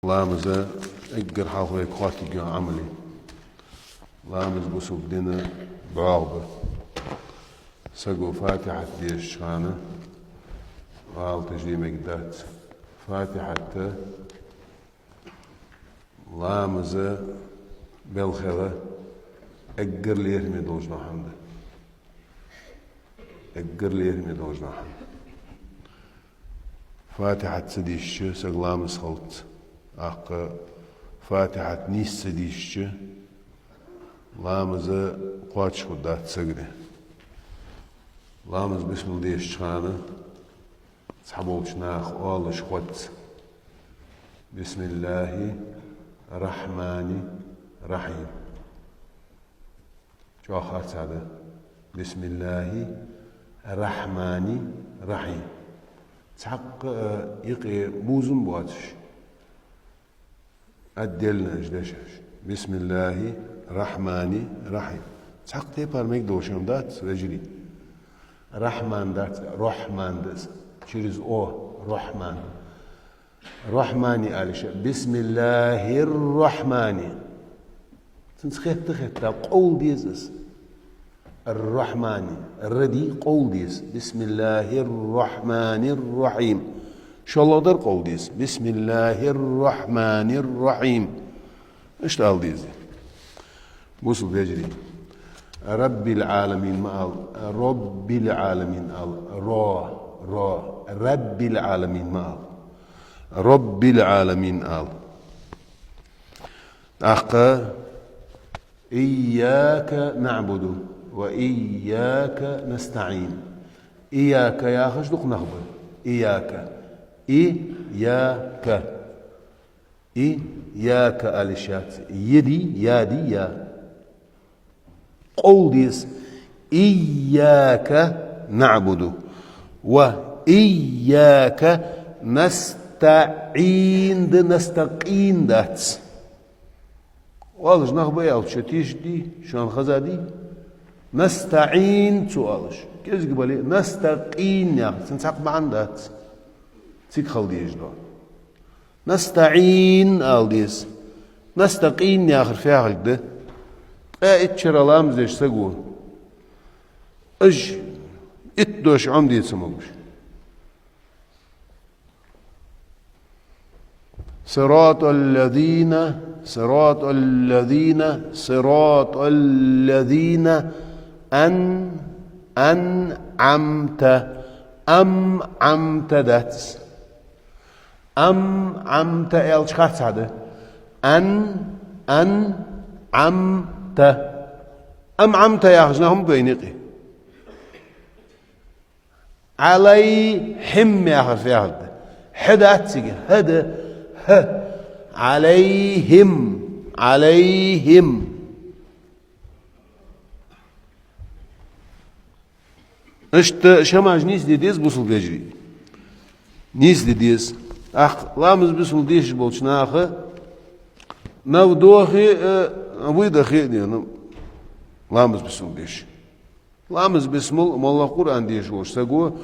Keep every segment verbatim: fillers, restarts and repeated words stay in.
Ламаз эггара хьалха вайга хоттаргйола Ӏамал я. Ламаз бусалба дина бӀоагӀа ба. Саго Фатихьат дешача хана гӀалаташ де мегаш дац. Фатихьат ламаза белхела эггара лерхӀаме долаш дола хӀама да. Эггара лерхӀаме долаш дола хӀама. Фатихьат ца дийшача саг ламаз хилац. ТӀаккха Фатихьат нийса ца дийшача ламаз кхоачаш хургдац сагара. Ламаз бисмал дешача хана цхьаболча наха оалаш хоза: «Бисмиллахи рахмани рахим». ЧӀоагӀа харцахьа да. «Бисмиллахи рахмани рахим». Цхьаккха а юкъе бувзам боацаш, отдельно уж дешаш. «Бисмиллахи рахмани рахим». Цхьаккха тайпара мегаш дола хӀама дац, вежарий. Рахман дац, Рахман да из. Через О, Рахман. Рахмани ала йиш я. Бисмиллахир Рахмани. Цунца хетта-хетта къовла деза из. Ар-Рахмани. Р дий къовла деза. Бисмиллахир Рахманир Рахим. ШоллагӀдар къовла деза. Бисмиллахир Рахманир Рахим. Иштта ала деза. Бусалба вежарий. Раббил Ӏаламин ма ала. Роббил Ӏаламин ала. Ро, ро. Раббил Ӏаламин ма ала. Роббил Ӏаламин ала. ТӀаккха: «Ийяка наӀбуду ва ийяка настаӀин». «Ийяка» яхаш дукха нах ба. «Ийяка». «Ийяка». «Ийяка» ала йиш яц. «Й» дий, «я» дий, «я». Къовла деза: «Ийяка наӀбуду ва ийяка настаӀин» да, «настакъин» дац. Оалаш нах ба аьлча, шо тийша дий, шоана хеза дий? «НастаӀин» ца оалаш. КӀезига бале, «настакъин» яхар, цун цхьаккха маӀан дац. Цига хила дезаш да. «НастаӀин» ала деза. «Настакъин» яхар фу яхилга да? Ткъаь итт шера ламаз деш саго, уж итт дош Ӏомаде ца могаш. صراط الذين، صراط الذين، صراط الذين أن، أنعمت. «Амъамта» дац. «Амъамта» аьлча харцахьа да. «Ан», «ан», «амта». «Амъамта» яхаш нах ма ба вайна юкъе. «Ӏалайхим» яхар фу яхар да? «Хь» дац цига, «хӀ» да, «хӀ». «Ӏалайхим», «Ӏалайхим». Иштта шамаж нийса де деза, бусалба вежарий. Нийса де деза. ТӀаккха ламаз бисмал дешаш болча наха нав дохе а, выдохе а дена ламаз бисмал деша. Ламаз бисмал, моллагӀа Къуръан дешаш волча саго: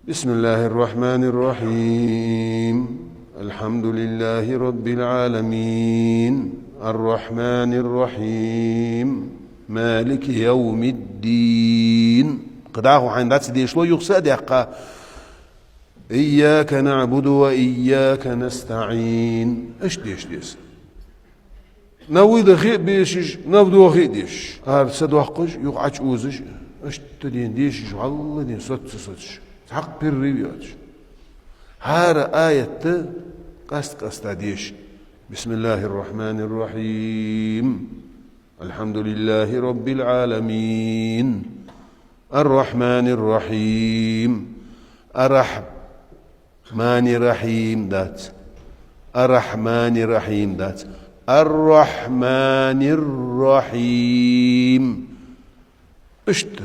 بسم الله الرحمن الرحيم. الحمد لله رب العالمين. الرحمن الرحيم. مالك يوم الدين. Кхы дӀахо хьайна дӀа ца дешалой, юха са а даьккха: إياك نعبد وإياك نستعين. Иштта деша деза. Нав выдохе а бешаш, нав дохе а дешаш. ХӀара са доаккхаш, юха Ӏочуозаш, иштта дена дешаш, валла дена соц ца соцаш, цхьаккха перерыв йоацаш. ХӀара аят къаст-къаста деша. بسم الله الرحمن الرحيم. الحمد لله رب العالمين. الرحمن الرحيم. الرح- Мани рахим дац. Ар-Рахмани рахим дац. Ар-Рахмани рахим. Иштта.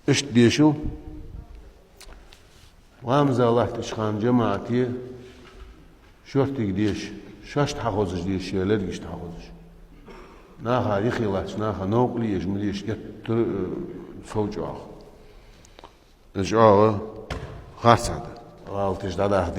Иштта дешал. Ламаза латтача хана жамаӀате шорттига деша, шоашта хьахозаш деша, е лергашта хьахозаш. Наха юхе латтача наха новкъарле еш ма деша, геттара, э, сов чӀоагӀа. Из чӀоагӀа харцахьа да. ГӀалаташ дӀадахьа де.